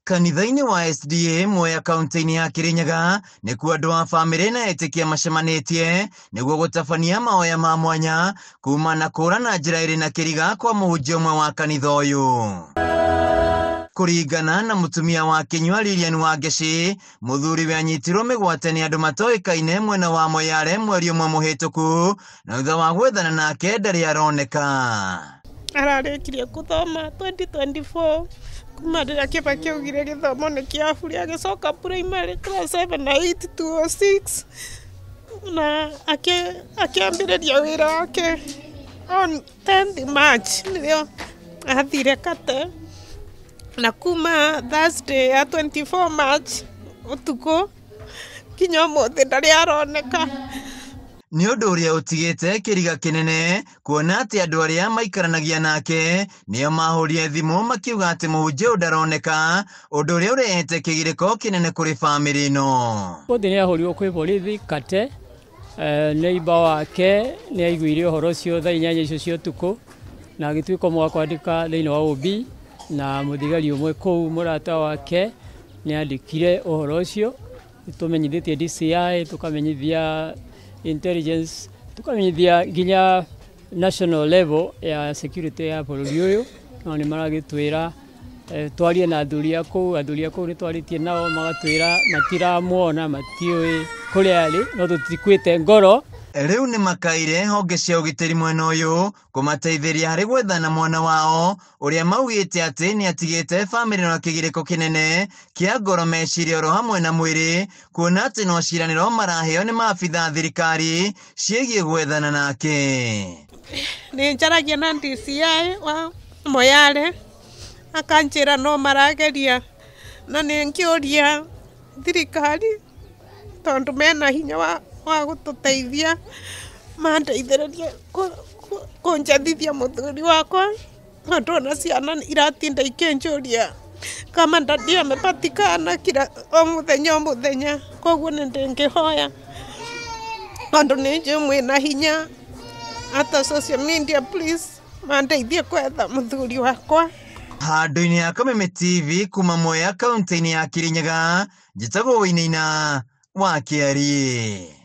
Kanitha-inĩ wa SDA Mwea kaunti-inĩ ya Kirinyaga nĩkuo andũ a bamĩrĩ na etĩkia macemanĩtie nĩguo gũtabania mahoya ma mwanya kuma na kũra na njĩra ĩrĩ na kĩriga kwa mũhunjia ũmwe wa kanitha ũyũ. Kũringana na mũtumia wa Kĩnyua Lilian Wangeci, mũthuriwe anyitirwo mĩgwate nĩ andũ matoĩkaine mwena wa Moyale mweri ũmwe mũhĩtũku na thutha wa gwethana nake ndarĩ aroneka. Ararĩkirie gũthoma 2024 kuma rĩrĩa Kĩbakĩ augire gĩthomo nĩ kĩa bure, agĩcoka primary class 7 na 8 206 na akĩambĩrĩria wĩra wake on 10th March nĩrĩo athire Kate, na kuma Thursday ya 24 March ũtukũ nginya ũmũthĩ ndarĩ aroneka. Nĩ ũndũ ũrĩa ũtigĩte kĩriga kĩnene kuona atĩ andũ arĩa maikaranagia nake nĩo mahũrire thimũ makiuga atĩ mũhunjia ũyũ ndaroneka, ũndũ ũrĩa ũrehete kĩgirĩko kĩnene kũrĩ bamĩrĩ ĩno. Ũmũthĩ nĩ ahũrirwo kwĩ borithi Kate, neighbor wake nĩ aiguire ũhoro ũcio thaa 8 icio cia ũtukũ na agĩtuĩka ũmwe wa kwandĩka thĩinĩ wa OB, na mũthigari ũmwe kũu mũrata wake nĩ andĩkire ũhoro ũcio. Nĩtũmenyithĩtie DCI, tũkamenyithia intelligence, tukamenyithia nginya national level ya security ya bũrũri ũyũ, no nĩ maragĩtwĩra twarie na athuri a kũu. Athuri a kũu nĩ twarĩtie nao magatwĩra matiramuona, matiũĩ kũrĩa arĩ, no tũtikuĩte ngoro. Rĩu nĩ makaire honge cia ũgitĩri mwena ũyũ kũmateithĩria harĩ gwethana mwana wao ũrĩa maugĩte atĩ nĩ atigĩte bamĩrĩ na kĩgirĩko kĩnene kĩa ngoro, meciria oro hamwe na mwĩrĩ, kuona atĩ no ciranĩro maraheo nĩ maabitha thirikari ciĩgiĩ gwethana nake. Nĩ njaragia na DCI wa Moyale akanjĩra no marageria, na nĩ ngĩũria thirikari tondũ mena hinya wa gũtũteithia mandeithĩrĩrie kũnjathithia mũthuri wakwa, tondũ ona ciana iratinda ikĩnjũria kama daddy amepatikana kila o mũthenya o mũthenya. Koguo nĩ ndĩngĩhoya tondũ nĩ njũĩ mwĩna hinya, hata social media please mandeithie gwetha mũthuri wakwa. Handũ-inĩ ya Kameme TV kuma Mwea kaunti-inĩ ya Kirinyaga, njĩtagwo Wainaina wa Kĩariĩ.